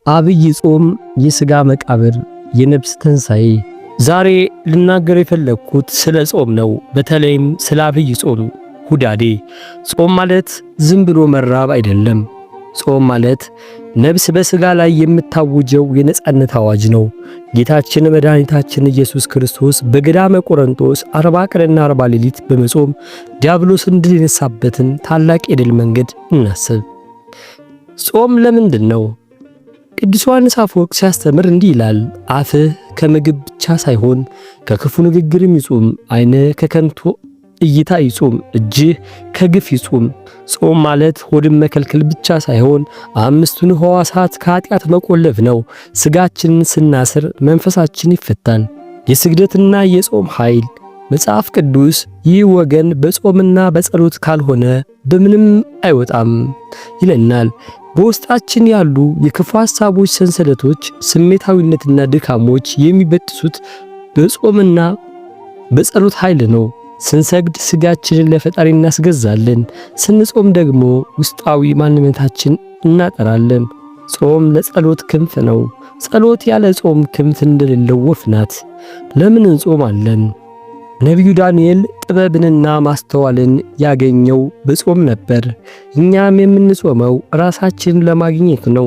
አብይ ጾም የሥጋ መቃብር የነፍስ ትንሣኤ። ዛሬ ልናገር የፈለግኩት ስለ ጾም ነው። በተለይም ስለ አብይ ጾም ሁዳዴ። ጾም ማለት ዝም ብሎ መራብ አይደለም። ጾም ማለት ነፍስ በሥጋ ላይ የምታውጀው የነጻነት አዋጅ ነው። ጌታችን መድኃኒታችን ኢየሱስ ክርስቶስ በገዳመ ቆሮንቶስ 40 ቀንና 40 ሌሊት በመጾም ዲያብሎስን ድል የነሳበትን ታላቅ የድል መንገድ እናስብ። ጾም ለምንድን ነው? ቅዱስ ዮሐንስ አፈወርቅ ሲያስተምር እንዲህ ይላል፣ አፍህ ከምግብ ብቻ ሳይሆን ከክፉ ንግግርም ይጹም፣ ዓይንህ ከከንቱ እይታ ይጹም፣ እጅህ ከግፍ ይጹም። ጾም ማለት ሆድን መከልከል ብቻ ሳይሆን አምስቱን ሕዋሳት ከኃጢአት መቆለፍ ነው። ስጋችንን ስናስር መንፈሳችን ይፈታል። የስግደትና የጾም ኃይል። መጽሐፍ ቅዱስ ይህ ወገን በጾምና በጸሎት ካልሆነ በምንም አይወጣም ይለናል። በውስጣችን ያሉ የክፉ ሐሳቦች ሰንሰለቶች፣ ስሜታዊነትና ድካሞች የሚበጥሱት በጾምና በጸሎት ኃይል ነው። ስንሰግድ ስጋችንን ለፈጣሪ እናስገዛለን። ስንጾም ደግሞ ውስጣዊ ማንነታችን እናጠራለን። ጾም ለጸሎት ክንፍ ነው። ጸሎት ያለ ጾም ክንፍ እንደሌለው ወፍ ናት። ለምን እንጾማለን? ነቢዩ ዳንኤል ጥበብንና ማስተዋልን ያገኘው በጾም ነበር። እኛም የምንጾመው ራሳችንን ለማግኘት ነው።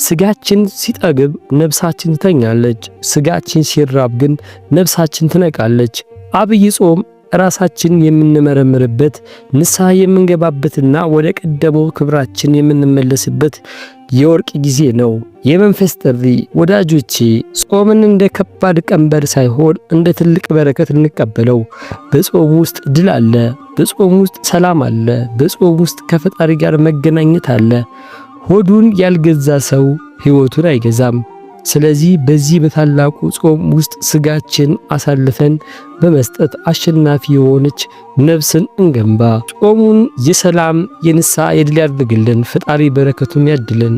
ስጋችን ሲጠግብ ነፍሳችን ትተኛለች። ስጋችን ሲራብ ግን ነፍሳችን ትነቃለች። አብይ ጾም ራሳችን የምንመረምርበት፣ ንስሐ የምንገባበትና ወደ ቀደመው ክብራችን የምንመለስበት የወርቅ ጊዜ ነው። የመንፈስ ጥሪ። ወዳጆቼ፣ ጾምን እንደ ከባድ ቀንበር ሳይሆን እንደ ትልቅ በረከት እንቀበለው። በጾም ውስጥ ድል አለ። በጾም ውስጥ ሰላም አለ። በጾም ውስጥ ከፈጣሪ ጋር መገናኘት አለ። ሆዱን ያልገዛ ሰው ሕይወቱን አይገዛም። ስለዚህ በዚህ በታላቁ ጾም ውስጥ ስጋችን አሳልፈን በመስጠት አሸናፊ የሆነች ነፍስን እንገንባ። ጾሙን የሰላም፣ የንስሐ፣ የድል ያድርግልን። ፈጣሪ በረከቱን ያድልን።